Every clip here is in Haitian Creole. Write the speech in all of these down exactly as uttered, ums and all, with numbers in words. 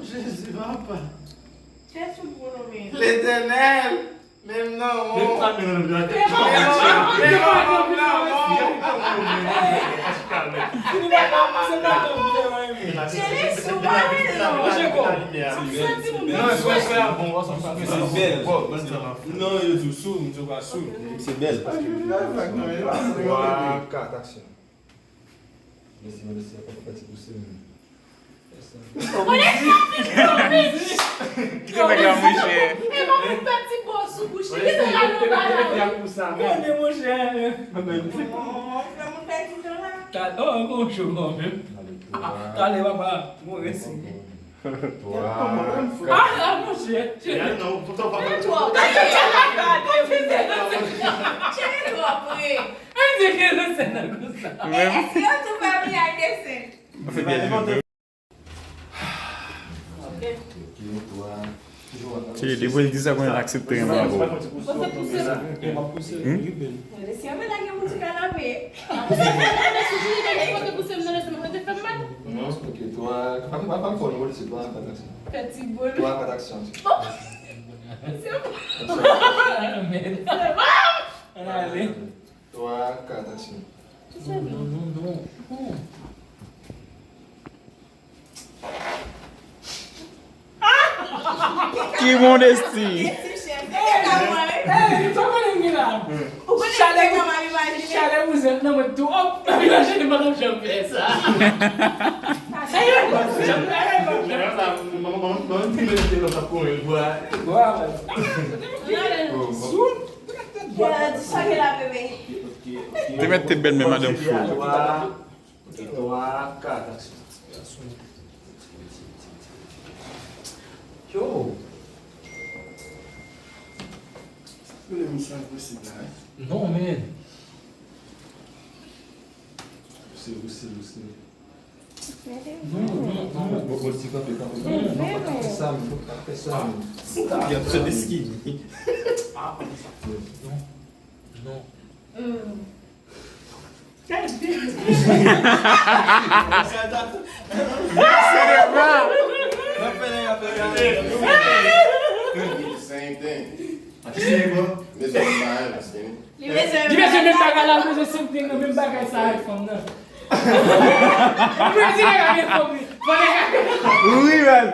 Jezi, papa. Tèt sou gwo lonmen. Letènèl, menm nan Menm mon. pa menm nan Menm nan mon. Cheri, sou mwen, non. M santi moun nan swe. Non, non, yo di w sou, m di w pa sou. Se bèl. Twa, kat, aksyon. Mèsi, mèsi, mèsi, papa, ti pou se menm. Kite nèg la, monchè. E pa mwen pèp ti bo sou bouch li. Kite la nou ba la. Konnen, monchè. Fè moun pèdi tan la. Talè, oh, bon, chou bon menm. Talè, papa, bon, resi. Ah, ah, monchè. Non, pou sa w pa fè. Twòp. Cheri twòp vre. An di ke nou se nan konsa. Èske yo tou fè mi ay desen? Se byen. Cheri, depi l di sa, konnen l aksepte yon bravo. Poze pouse. Poze pouse. Mwen si yon mèt lage moun sou kanapé. Poze pouse m nan lè se mwen te fè m mal. Non, ok, twa, pa pa pa fò non, se twa, kat, aksyon. Fè ti boul. Twa, kat, aksyon. Se bon. Ann ale. Se bon. Twa, kat, aksyon. Ki se non? Non, non, non. Ki modesti. Ti chèf. E la mwen. Ey, sa konnen m gen la. Ou konnen ki kòman m imajine. Chalè wouzen nan mwen tou. Hop, imajine m pa t ap janm fè sa. Sa yo. Mwen, mwen, mwen, mwen, mwen, mwen, mwen, mwen, mwen, mwen, mwen, Bwa. Sa gen la bebe. Te mèt tèt bèlmè madanm fou. Twa, twa, kat, aksyon. Yo. Sa pou lè misye enposib la, wi. Non, men. Pouse, pouse, pouse. Non, non, non. Bon, bon, ti kanpe, kanpe, kanpe. Non, pa ka fè sa, men. Pa ka fè sa, men. Y ap fè de skinny. Non. Non. Same thing. Mezanmi, pa la, same thing. Li bezwen Li bezwen menm bagay la, bezwen same thing nan, menm bagay sa ak fanm nan. Ou vle di nèg la gen fanm li. Fò nèg la gen fanm. Wi, men.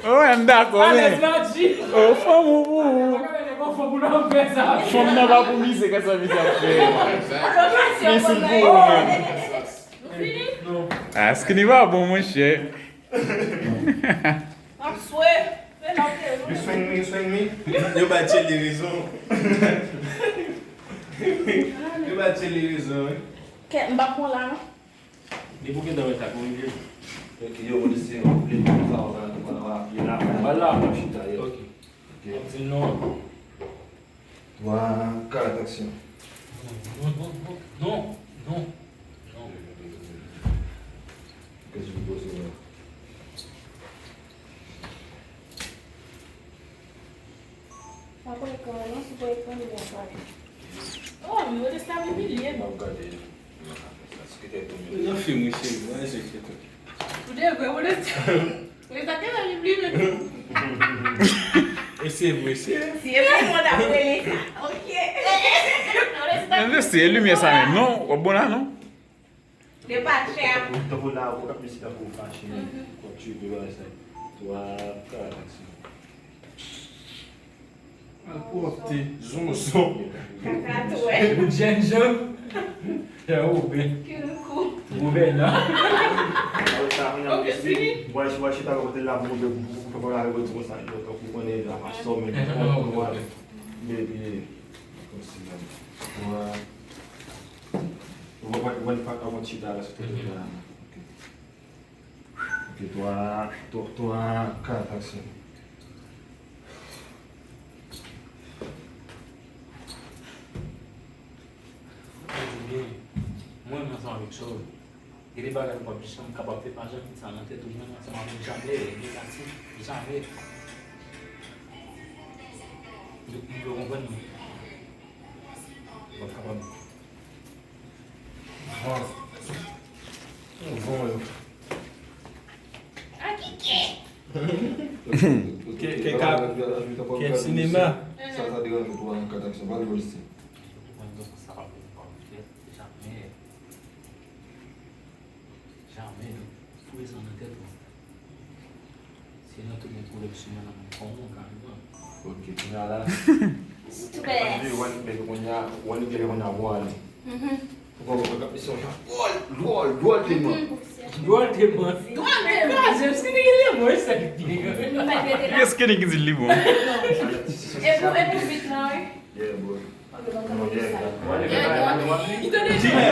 Wi, m dakò, Alèz men. la di. O, fanm ou pou ou. Nèg la gen fanm pou l ap fè sa. Fanm nan pa pou mize, kè sa mize ap fè. Men si l pou ou, men. Non. A, skinny pa bon, monchè. M ap swe. Se la ou te. You swing me, you swing me. Yo ba Tcheli rezon. Yo ba Tcheli rezon, wi. Kèt, m pa pran la non. Depi w gentan wè sa k rive. Ok, yo, mwen se yon koule pou sa, w a, w a, w a, w a, w a, w a chita, yo. Ok. Ok. W ap di non. Twa, kat, aksyon. Non, non, non, non, non. Kèt, je vous pose, non. Pa pran ekran an non, si w pran ekran an, li ap pale. Oh, men Modesta ap imilye m. M ap gade. Nan fim, wi, cheri, mwen enjekte tou. Pou de vre, Modesta. Modesta te nan Bib li menm. E se vre, se. Si e vre, mwen t ap rele sa. Ok. Modesta. Men se limyè sa menm, non? W ap bon la, non? Depatchè a. Tankou la, ou ap mesi tankou fache, ou ap tcheke bagay sa. Twa, kat, aksyon. Al pwòpte, zonzon. Kaka tou wè. Bout jènjan. Fè ouvè. Kirikou. Gouvènan. Apre sa, kounye a, mwen chita bò kote l la pou mwen, pou, pou, pou fè bagay avèk ou, di konsa, yo, tankou konnen la pa sòm, men, men, konsi, men. Twa. Ou konprann, ou konprann, pa, pa konn chita la, sou kote la. Ok. Ok, twa, twa, twa, kat, aksyon. Mwen, mwen ansanm avèk Saul. Gen de bagay nou p ap janm kapab fè, pa janm met sa nan tèt ou, mwen ansanm avèk Jamè, negatif, jamè. Nou, nou dwe konprann nou. W ap kapab. Van. Yon van yo. Akiki. Ke, ke ka, ke sinema. Sa, sa deranje w twò nan kat aksyon. Pale volise. Mwen, donk, sa pa, pa fèt, jamè. Jamè, donk, foure sa nan tèt ou. Si nan tounen pwoblèm sou mwen, nan mwen, kòman w ka rive? Ok, kounye a la. Stupid. Wan, men kounye a, wan, kounye a, wan ale. Mhm. Bon, bon, bon, se yon jan dwòl, dwòl, dwòl tèlman. Dwòl tèlman. Dwòl tèlman. Kraze, paske nèg li bon, e sa ki di. Èske nèg ki di li bon? E pou, e pou vit lan, wi. Yeah, bro. Non, yeah, bro. Li tande di. Yeah,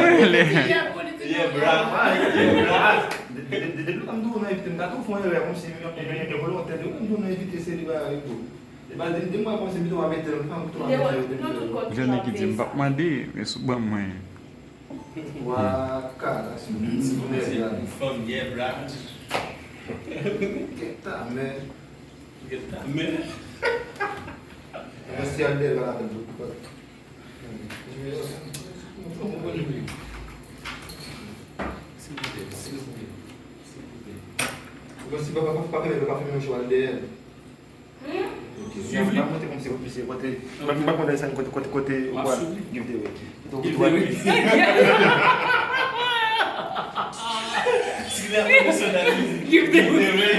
bro. Yeah, bro. De, de, de, de, m tou nan evite, m ta tou fè yon erè, kòmsi yon, yon, yon, yon volontè, de, m tou nan evite seri bagay yo. E ba, de, de mwen kòmsi m tou mete l, m tou mete l. Jan nèg ki di, m p ap mande, men si w ban mwen. Wa, ka, si w mèsi, ale. Fanm, yeah, bro. Kèt ta, men. Kèt ta, men. Mwen si al dèyè, va la fè l. Silvouplè, silvouplè, silvouplè. Mwen si pa, pa, pa, pa fè, pa fè menm chwa al dèyè. Ok. Suiv li. Pa monte kòmsi, kòmsi, kote, pa, pa konn desann kote, kote, kote, ou pa, give the way. Give the way. Si la pèsonalize. Give the way.